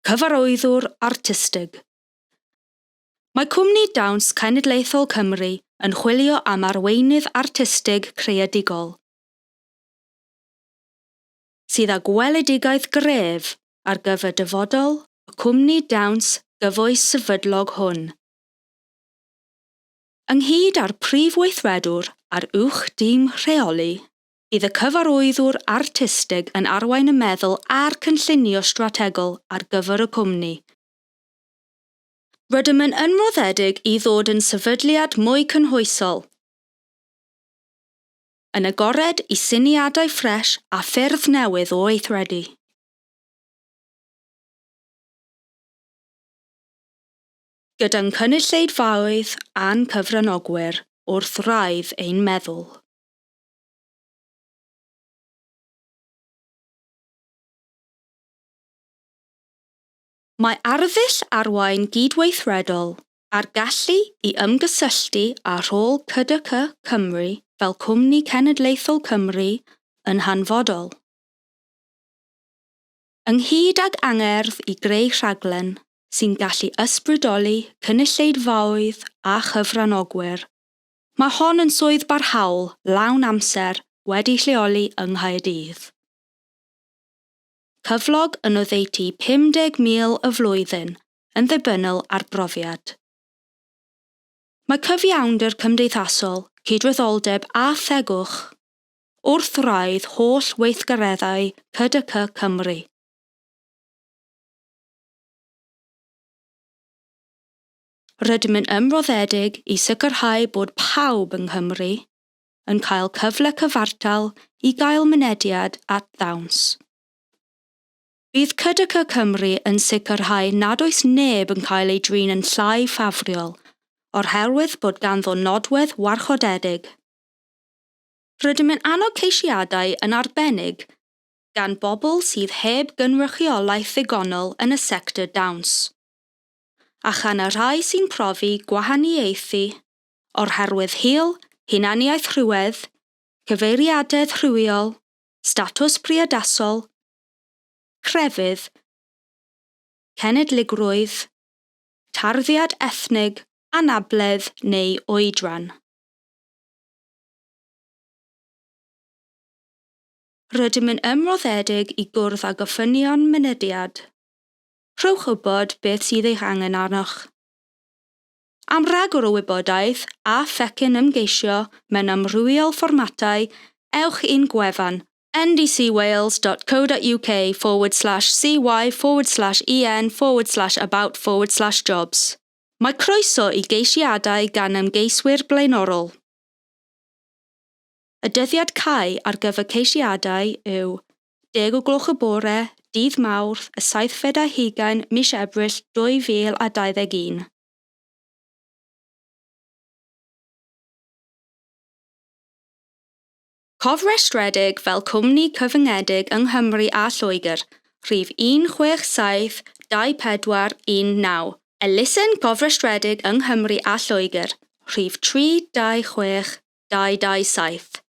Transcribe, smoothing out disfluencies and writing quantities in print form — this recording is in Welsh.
Cyfarwyddwr Artistig. Mae Cwmni Dawns Cenedlaethol Cymru yn chwilio am arweinydd artistig creadigol sydd â gweledigaeth gref ar gyfer dyfodol y cwmni dawns gyfoes sefydlog hwn. Ynghyd â'r Prif Weithredwr a'r Uwch Dîm Rheoli, bydd y Cyfarwyddwr Artistig yn arwain y meddwl a'r cynllunio strategol ar gyfer y cwmni. Rydym yn ymroddedig i ddod yn sefydliad mwy cynhwysol, yn agored i syniadau ffres a ffyrdd newydd o weithredu. Gyda'n cynulleidfaoedd a'n cyfranogwyr wrth wraidd ein meddwl. Mae arddull arwain gydweithredol a'r gallu i ymgysylltu â rôl CDC Cymru fel cwmni cenedlaethol Cymru yn hanfodol. Ynghyd ag angerdd i greu rhaglen sy'n gallu ysbrydoli cynulleidfaoedd a chyfranogwyr, mae hon yn swydd barhaol lawn amser wedi lleoli yng Nghaerdydd. Cyflog yn oddeutu 50,000 y flwyddyn, yn ddibynnol ar brofiad. Mae cyfiawnder cymdeithasol, cydraddoldeb a thegwch wrth wraidd holl weithgareddau CDC Cymru. Rydym yn ymroddedig i sicrhau bod pawb yng Nghymru yn cael cyfle cyfartal i gael mynediad at ddawns. Bydd CDC Cymru yn sicrhau nad oes neb yn cael ei drin yn llai ffafriol oherwydd bod ganddo nodwedd warchodedig. Rydym yn annog ceisiadau yn arbennig gan bobl sydd heb gynrychiolaeth ddigonol yn y sector dawns, a chan y rhai sy'n profi gwahaniaethu oherwydd hil, hunaniaeth rhywedd, cyfeiriadedd rhywiol, statws priodasol, crefydd, cenedligrwydd, tarddiad ethnig, anabledd neu oedran. Rydym yn ymroddedig i gwrdd â gofynion mynediad. Rhowch wybod beth sydd eich angen arnoch. Am ragor o wybodaeth a phecyn ymgeisio mewn amrywiol fformatau, ewch i'n gwefan, ndcwales.co.uk forward slash cy forward slash en forward slash about forward slash jobs. Mae croeso i geisiadau gan ymgeiswyr blaenorol. Y dyddiad cau ar gyfer ceisiadau yw deg o gloch y bore, dydd Mawrth, y seithfed ar hugain mis Ebrill 2021. Cofrestredig fel cwmni cyfyngedig yng Nghymru a Lloegr, rhif 167 2419. Elusen gofrestredig yng Nghymru a Lloegr, rhif 326 227.